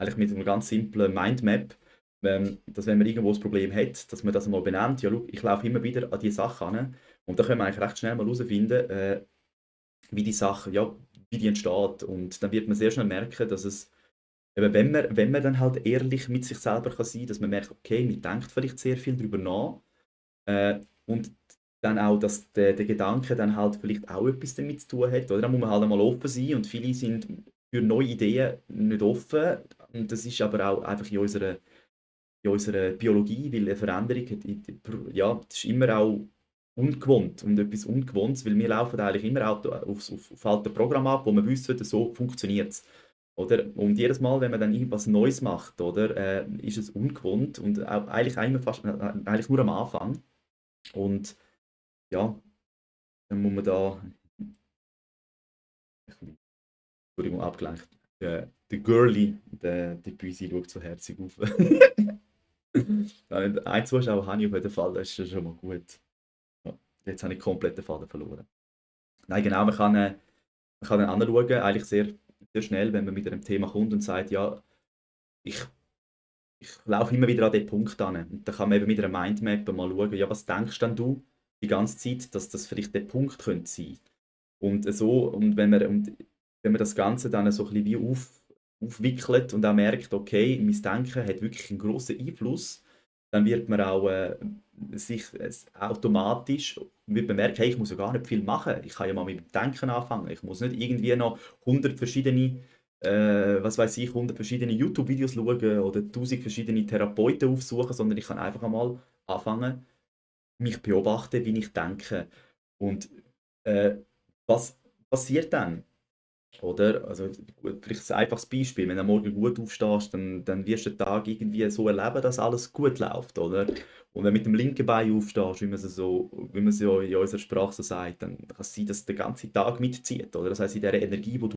eigentlich mit einem ganz simplen Mindmap, dass wenn man irgendwo ein Problem hat, dass man das mal benennt. Ja, schau, ich laufe immer wieder an diese Sachen an. Und da können wir eigentlich recht schnell mal herausfinden, wie die Sache, ja, wie die entsteht. Und dann wird man sehr schnell merken, dass es, eben wenn man dann halt ehrlich mit sich selber kann sein kann, dass man merkt, okay, man denkt vielleicht sehr viel darüber nach. Und dann auch, dass der Gedanke dann halt vielleicht auch etwas damit zu tun hat. Oder? Da muss man halt einmal offen sein und viele sind für neue Ideen nicht offen. Und das ist aber auch einfach in unserer Biologie, weil eine Veränderung, ja, das ist immer auch ungewohnt und etwas Ungewohntes, weil wir laufen eigentlich immer auf alte Programme ab, wo wir wissen, so funktioniert es. Oder? Und jedes Mal, wenn man dann irgendwas Neues macht, oder, ist es ungewohnt und auch, eigentlich, immer fast, eigentlich nur am Anfang. Und ja, dann muss man da, Entschuldigung, abgelenkt. Der Girlie, die Büsi schaut so herzig auf. Ein Zuschauer habe ich auf jeden Fall, das ist schon mal gut. Ja, jetzt habe ich komplett den Faden verloren. Nein, genau, man kann dann anschauen, eigentlich sehr, sehr schnell, wenn man mit einem Thema kommt und sagt, ja, ich, ich laufe immer wieder an den Punkt an. Und dann kann man eben mit einer Mindmap mal schauen, ja, was denkst denn du die ganze Zeit, dass das vielleicht der Punkt könnte sein? Und wenn man das Ganze dann so ein bisschen wie aufwickelt und auch merkt, okay, mein Denken hat wirklich einen grossen Einfluss, dann wird man auch sich automatisch wird man merken, hey, ich muss ja gar nicht viel machen. Ich kann ja mal mit dem Denken anfangen. Ich muss nicht irgendwie noch 100 verschiedene, was weiß ich, 100 verschiedene YouTube-Videos schauen oder 1000 verschiedene Therapeuten aufsuchen, sondern ich kann einfach einmal anfangen, mich beobachten, wie ich denke. Und äh, was passiert dann? Oder? Also, vielleicht ein einfaches Beispiel. Wenn du am Morgen gut aufstehst, dann wirst du den Tag irgendwie so erleben, dass alles gut läuft, oder? Und wenn du mit dem linken Bein aufstehst, wie man es ja in unserer Sprache so sagt, dann kann es sein, dass der ganze Tag mitzieht, oder? Das heisst, in dieser Energie, die